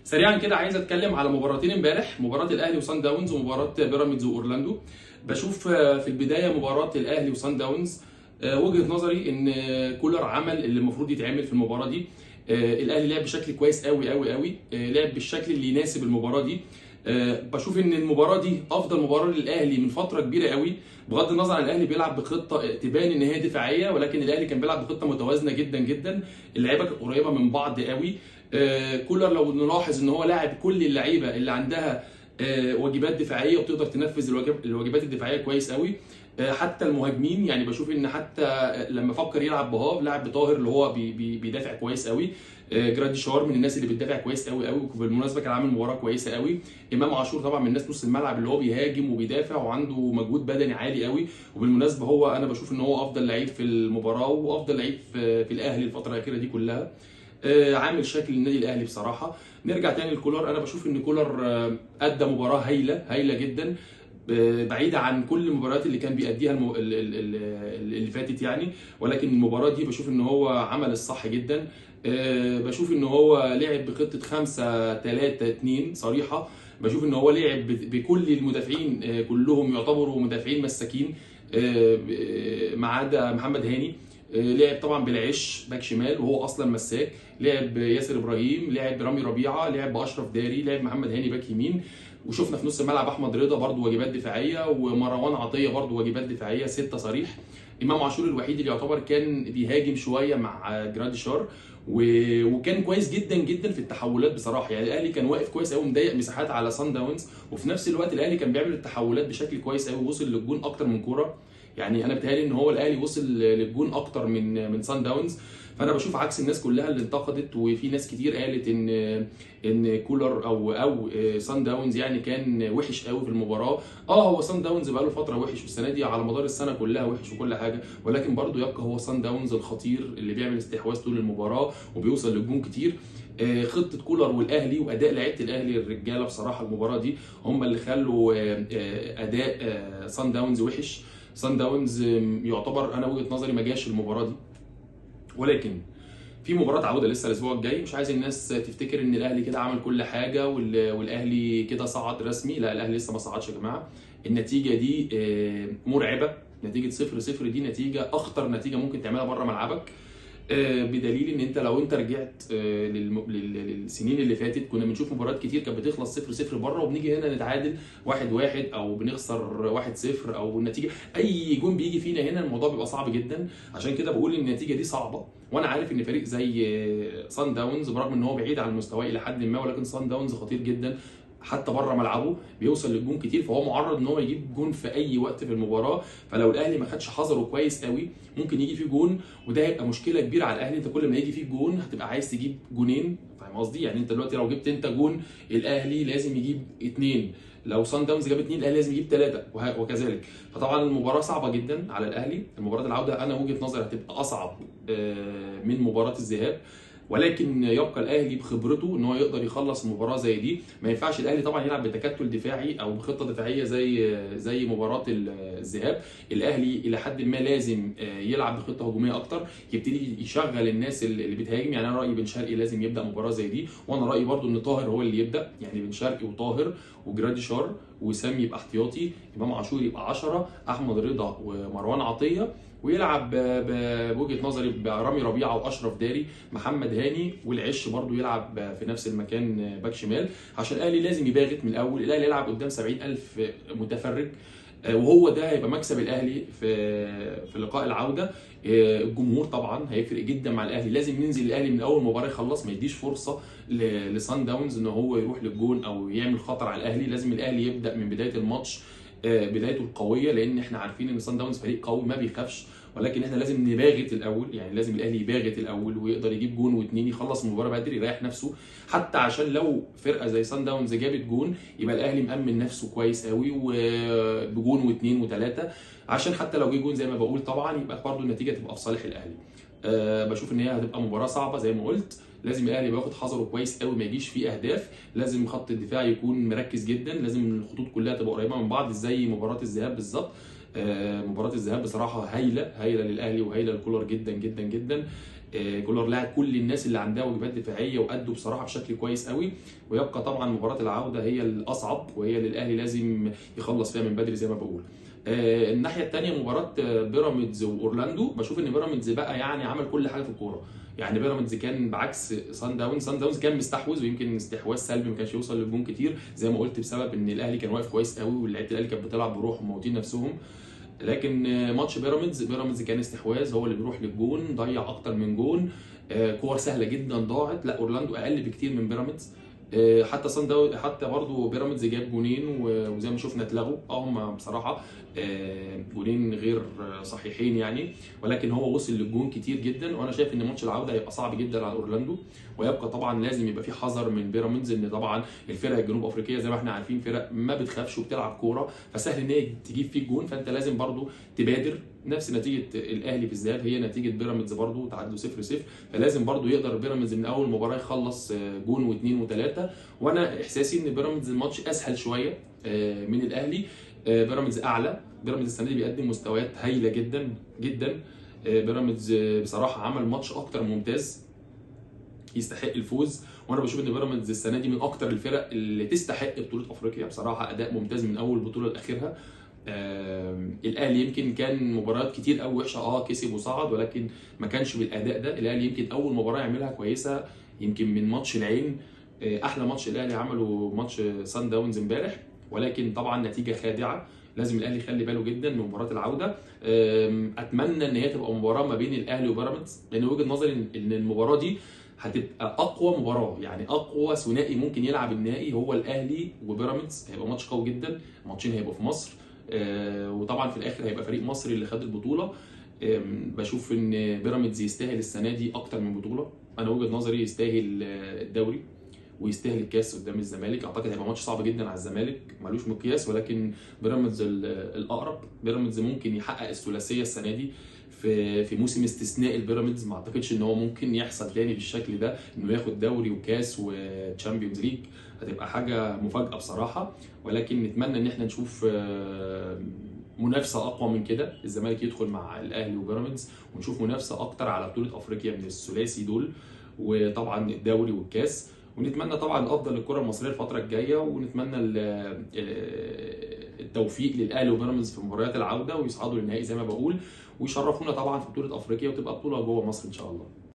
سريعا كده عايز اتكلم على مباراتين امبارح، مباراة الاهلي وسان داونز ومباراة بيراميدز واورلاندو. بشوف في البداية مباراة الاهلي وسان داونز، وجهه نظري ان كولر عمل اللي المفروض يتعمل في المباراة دي. الاهلي لعب بشكل كويس قوي قوي قوي، لعب بالشكل اللي يناسب المباراة دي. بشوف ان المباراة دي افضل مباراة للاهلي من فترة كبيرة قوي، بغض النظر عن الاهلي بيلعب بخطه تبان ان هي دفاعية، ولكن الاهلي كان بيلعب بخطه متوازنة جدا جدا، اللعيبة كانت قريبه من بعض قوي. كولر لو نلاحظ ان هو لاعب كل اللعيبة اللي عندها واجبات دفاعية وبتقدر تنفذ الواجبات الدفاعية كويس قوي. حتى المهاجمين، يعني بشوف ان حتى لما فكر يلعب بهاف لعب بطاهر اللي هو بيدافع كويس قوي. جراديشار من الناس اللي بتدافع كويس قوي قوي، وبالمناسبة كان عامل مباراة كويسة قوي. امام عاشور طبعا من الناس نص الملعب اللي هو بيهاجم وبيدافع وعنده مجهود بدني عالي قوي، وبالمناسبة هو انا بشوف ان هو افضل لعيب في المباراة وافضل لعيب في الاهلي الفترة الاخيرة دي كلها. عامل شكل النادي الاهلي بصراحة. نرجع تاني لكولر، انا بشوف ان كولر ادى مباراة هايلة هايلة جدا، بعيدة عن كل المباريات اللي كان بيأديها اللي فاتت يعني، ولكن المباراة دي بشوف ان هو عمل الصح جدا. بشوف ان هو لعب بخطة 5-3-2 صريحة، بشوف ان هو لعب بكل المدافعين، كلهم يعتبروا مدافعين مساكين ما عدا محمد هاني. لعب طبعا بالعش باك شمال وهو اصلا مساك، لعب ياسر ابراهيم، لعب رامي ربيعة، لعب باشرف داري، لعب محمد هاني باك يمين، وشفنا في نص الملعب احمد رضا برده واجبات دفاعية، ومروان عطية برده واجبات دفاعية، 6 صريح. امام عاشور الوحيد اللي يعتبر كان بيهاجم شوية مع جراديشار، وكان كويس جدا جدا في التحولات بصراحة. يعني الاهلي كان واقف كويس قوي، مضيق مساحات على سان داونز، وفي نفس الوقت الاهلي كان بيعمل التحولات بشكل كويس قوي، ووصل للجون اكتر من كورة. يعني انا بتهيألي ان هو الاهلي وصل للجون اكتر من سان داونز. فانا بشوف عكس الناس كلها اللي انتقدت، وفي ناس كتير قالت ان كولر او سان داونز يعني كان وحش قوي في المباراة. هو سان داونز بقاله فترة وحش، والسنة دي على مدار السنة كلها وحش وكل حاجة، ولكن برضه يبقى هو سان داونز الخطير اللي بيعمل استحواذ طول المباراة وبيوصل للجون كتير. خطه كولر والاهلي واداء لعيبة الاهلي الرجالة بصراحة المباراة دي هم اللي خلوا اداء سان داونز وحش. سان داونز يعتبر انا وجهه نظري ما جاش المباراة دي، ولكن في مباراة عوده لسه الاسبوع الجاي. مش عايز الناس تفتكر ان الاهلي كده عمل كل حاجة والاهلي كده صعد رسمي، لا الاهلي لسه ما صعدش يا جماعة. النتيجة دي مرعبة، نتيجة 0-0 دي نتيجة اخطر نتيجة ممكن تعملها بره ملعبك، بدليل ان انت لو انت رجعت للسنين اللي فاتت كنا بنشوف مباريات كتير كانت بتخلص 0-0 بره، وبنيجي هنا نتعادل 1-1 او بنخسر 1-0 او النتيجة اي جون بيجي فينا هنا الموضوع بيبقى صعب جدا. عشان كده بقول ان النتيجة دي صعبة، وانا عارف ان فريق زي سان داونز برغم ان هو بعيد عن المستوى الى حد ما، ولكن سان داونز خطير جدا حتى بره ملعبه، بيوصل للجون كتير، فهو معرض ان هو يجيب جون في اي وقت في المباراة. فلو الاهلي ما خدش حذره كويس قوي ممكن يجي فيه جون، وده هيبقى مشكلة كبيرة على الاهلي. انت كل ما يجي فيه جون هتبقى عايز تجيب جونين، فاهم قصدي؟ يعني انت دلوقتي لو جبت انت جون الاهلي لازم يجيب 2، لو سان داونز جاب 2 الاهلي لازم يجيب 3 وكذلك. فطبعا المباراة صعبة جدا على الاهلي. المباراة العودة انا وجهه نظري هتبقى اصعب من مباراة الذهاب، ولكن يبقى الاهلي بخبرته ان هو يقدر يخلص مباراة زي دي. ما ينفعش الاهلي طبعا يلعب بتكتل دفاعي او بخطه دفاعية زي مباراة الذهاب. الاهلي الى حد ما لازم يلعب بخطه هجومية اكتر، يبتدي يشغل الناس اللي بتهاجم. يعني انا رايي بن شرقي لازم يبدا مباراة زي دي، وانا رايي برده ان طاهر هو اللي يبدا، يعني بن شرقي وطاهر وجراديشار وسام يبقى احتياطي، امام عاشور يبقى 10، احمد رضا ومروان عطية، ويلعب بوجهه نظري برامي ربيعة واشرف داري، محمد هاني والعش برضو يلعب في نفس المكان باك شمال، عشان الاهلي لازم يباغت من الاول. الاهلي يلعب قدام 70,000 متفرج، وهو ده هيبقى مكسب الاهلي في لقاء العودة. الجمهور طبعا هيفرق جدا مع الاهلي، لازم ينزل الاهلي من اول مباراة يخلص، ما يديش فرصة لسان داونز ان هو يروح للجون او يعمل خطر على الاهلي. لازم الاهلي يبدا من بداية الماتش بدايته القوية، لان احنا عارفين ان سان داونز فريق قوي ما بيخافش، ولكن احنا لازم نباغت الاول. يعني لازم الاهلي يباغت الاول ويقدر يجيب جون واثنين، يخلص المباراة بدري، يريح نفسه، حتى عشان لو فرقه زي سان داونز جابت جون يبقى الاهلي مأمن نفسه كويس قوي وبجون واثنين وثلاثة، عشان حتى لو جه جون زي ما بقول طبعا يبقى برده النتيجة تبقى في صالح الاهلي. بشوف ان هي هتبقى مباراة صعبة زي ما قلت، لازم الاهلي يبقى ياخد حذره كويس قوي، ما يجيش فيه اهداف، لازم خط الدفاع يكون مركز جدا، لازم الخطوط كلها تبقى قريبه من بعض زي مباراة الذهاب بالظبط. مباراة الذهاب بصراحة هايلة هايلة للاهلي وهايله لكولر جدا جدا جدا. كولر لاعب كل الناس اللي عندها واجبات دفاعية وادوا بصراحة بشكل كويس قوي. ويبقى طبعا مباراة العودة هي الاصعب، وهي اللي الاهلي لازم يخلص فيها من بدري زي ما بقول. الناحية الثانية مباراة بيراميدز واورلاندو، بشوف ان بيراميدز بقى يعني عمل كل حاجة في الكورة. يعني بيراميدز كان بعكس سان داونز، سان داونز كان مستحوذ ويمكن استحواذ سلبي، ما كانش يوصل للجون كتير زي ما قلت، بسبب ان الاهلي كان واقف كويس قوي واللعيبة الاهلي كانت بتلعب بروح وموتين نفسهم. لكن ماتش بيراميدز كان استحواذ، هو اللي بيروح للجون، ضيع اكتر من جون، كور سهلة جدا ضاعت. لا اورلاندو اقل بكتير من بيراميدز، حتى صن داونز حتى برضه بيراميدز جاب جونين وزي ما شفنا اتلغوا، هم بصراحة جونين غير صحيحين يعني، ولكن هو وصل للجون كتير جدا. وانا شايف ان ماتش العودة هيبقى صعب جدا على اورلاندو، ويبقى طبعا لازم يبقى في حذر من بيراميدز، ان طبعا الفرق الجنوب افريقية زي ما احنا عارفين فرق ما بتخافش وبتلعب كورة، فسهل ان هي تجيب فيك جون، فانت لازم برضه تبادر. نفس نتيجة الاهلي في الذهاب هي نتيجة بيراميدز برضه، تعادلوا 0-0، فلازم برضه يقدر بيراميدز من اول مباراة يخلص جون واثنين وثلاثة. وانا احساسي ان بيراميدز الماتش اسهل شوية من الاهلي، بيراميدز اعلى، بيراميدز السنة دي بيقدم مستويات هايلة جدا جدا. بيراميدز بصراحة عمل ماتش اكتر ممتاز يستحق الفوز، وانا بشوف ان بيراميدز السنة دي من اكتر الفرق اللي تستحق بطوله افريقيا بصراحة، اداء ممتاز من اول بطوله لاخرها. الاهلي يمكن كان مباريات كتير قوي وحشة، كسب وصعد، ولكن ما كانش بالاداء ده. الاهلي يمكن اول مباراة يعملها كويسة يمكن من ماتش العين، احلى ماتش الاهلي عمله ماتش سان داونز امبارح، ولكن طبعا نتيجة خادعه. لازم الاهلي يخلي باله جدا من مباراة العودة. اتمنى ان هي تبقى مباراة ما بين الاهلي وبيراميدز، لان وجهه نظري ان المباراة دي هتبقى اقوى مباراة، يعني اقوى ثنائي ممكن يلعب النهائي هو الاهلي وبيراميدز. هيبقى ماتش قوي جدا، الماتشين هيبقوا في مصر، وطبعا في الاخر هيبقى فريق مصري اللي خد البطولة. بشوف ان بيراميدز يستاهل السنة دي اكتر من بطوله، انا وجهه نظري يستاهل الدوري ويستاهل الكاس قدام الزمالك. اعتقد هيبقى ماتش صعب جدا على الزمالك، ملوش مقياس، ولكن بيراميدز الاقرب. بيراميدز ممكن يحقق الثلاثية السنة دي في موسم استثنائي البيراميدز، ما اعتقدش ان هو ممكن يحصل تاني بالشكل ده، انه ياخد دوري وكاس و Champions League، هتبقى حاجة مفاجاة بصراحة. ولكن نتمنى ان احنا نشوف منافسه اقوى من كده، الزمالك يدخل مع الاهلي وبيراميدز، ونشوف منافسه اكتر على بطوله افريقيا من الثلاثي دول، وطبعا الدوري والكاس. ونتمنى طبعا الافضل للكرة المصرية الفترة الجاية، ونتمنى التوفيق للاهلي وبيراميدز في مباريات العودة، ويصعدوا للنهائي زي ما بقول، ويشرفونا طبعا في بطوله افريقيا، وتبقى بطوله جوه مصر ان شاء الله.